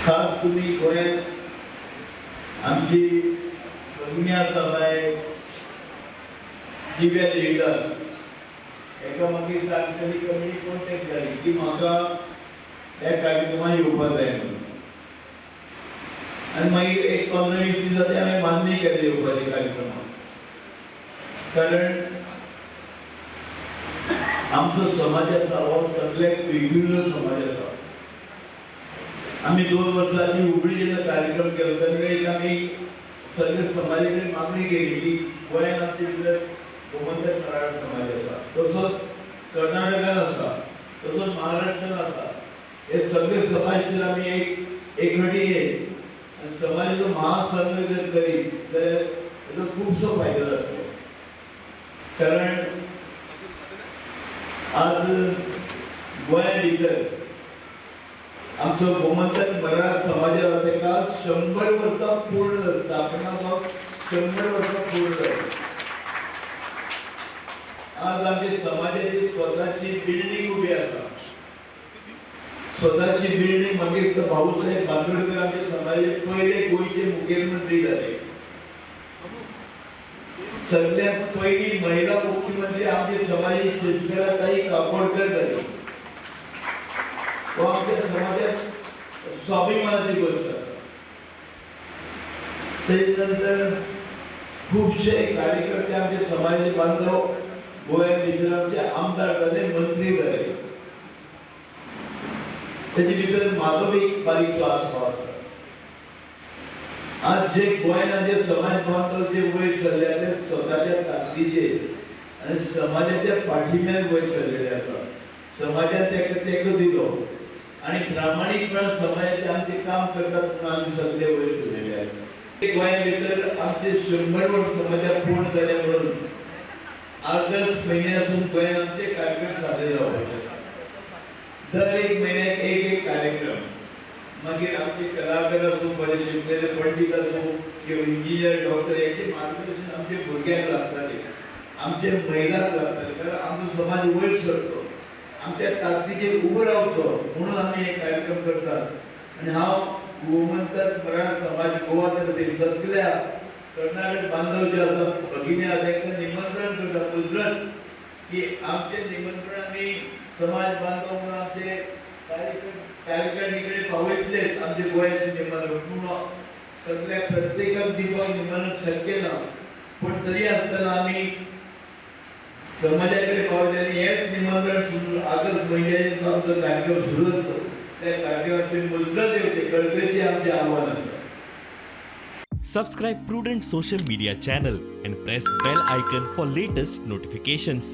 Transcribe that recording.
खास तुमी गोंयांत आमची भगिनी आसा बाय दिव्या देविदास, हेका मागीर तांच्यानी कमी कॉन्टेक्ट जाली की म्हाका ह्या कार्यक्रमाक येवपाक जाय म्हणून. आनी मागीर एक 15-20 दीस जाते हांवें मान्य केलें येवपाचें कार्यक्रमाक, कारण आमचो समाज आसा हो सगळ्याक वेगवेगळो समाज आसा. आमी 2 वर्सां आदीं हुबळी जेन्ना कार्यक्रम केलो तेन्ना एक आमी सगळे समाजा कडेन मागणी केली की गोंयांत आमचे भितर गोमंतक मराठा समाज आसा, तसोच कर्नाटकान आसा, तसोच महाराष्ट्रान आसा. हे सगळे समाज जर आमी एक एकवटी येत आनी समाजाचो महासंघ जर करीत जाल्यार तेजो खुबसो फायदो जातलो. कारण आज गोंया भितर आमचो गोमंतक मराठा समाज आसा तेका 100 वर्सां पूर्ण जाता, स्थापना जावन 100 वर्सां पूर्ण जाता. आज आमच्या समाजाची स्वताची बिल्डींग उबी आसा, स्वताची बिल्डींग. मागीर भाऊसाहेब बांदोडकर आमच्या समाजाचे पयले गोंयचे मुखेलमंत्री जाले. सगळ्यात पहिली महिला मुख्यमंत्री आमच्या समाजाची शशिकलाताई काकोडकर झाली. तो आमच्या समाजात स्वाभिमानाची गोष्ट आसा. त्याच्यानंतर खुबशे कार्यकर्ते आमचे समाजाचे बांधव गोंया भितर आमचे आमदार जाले, मंत्री जाले. तेजे भितर म्हाजो बी बारीकसो आस्पाव आसा. आज जे गोंयांत जे समाज बांधव जे वयर सरल्या ते स्वताच्या ताकदीचेर आनी समाजाच्या पाठिंब्यान वयर सरलेले आसा. समाजान तेका तेंको दिलो आनी प्रामाणीकपणान समाजाचें आमचें काम करतात म्हणून आमी सगळे वयर सरलेले आसा. गोंया भितर आमचे 100 वर्स समाजाक पूर्ण जाले म्हणून ऑगस्ट म्हयन्यासून गोंयांत आमचे कार्यक्रम सादर जावपाचे आसा. दर एक म्हयन्याक एक एक कार्यक्रम. मागीर आमचे कलाकार आसूं, बरे शिकलेले पंडीत आसूं किंवा इंजिनियर, डॉक्टर हेंचें मार्गदर्शन आमच्या भुरग्यांक लागतालें, आमच्या महिलांक लागतालें. कारण आमचो समाज वयर सरचो, आमच्या ताकदीचेर उबो रावचो म्हणून आमी हे कार्यक्रम करतात. आनी हांव गोमंतक मराठा समाज गोवा तर्फे सगळ्या कर्नाटक बांधव जे आसा, भगिनी आसा, तांकां निमंत्रण करता मुजरत की आमचें निमंत्रण आमी समाज बांधव म्हणून आमचे कार्यकारिणी कडेन पावयतलेच. आमचे गोंयाचें निमंत्रण पूण सगळ्या प्रत्येकाक दिवपाक निमंत्रण शक्य ना, पूण तरी आसतना आमी समाजा कडेन पावयतले. आनी हेच निमंत्रण सुरू ऑगस्ट म्हयन्याचेर आमचो कार्यक्रम सुरू जातलो. त्या कार्यक्रमाचेर मुजरत येवचें, कळकळीचें आमचें आव्हान आसा. Subscribe Prudent Social Media channel and press bell icon for latest notifications.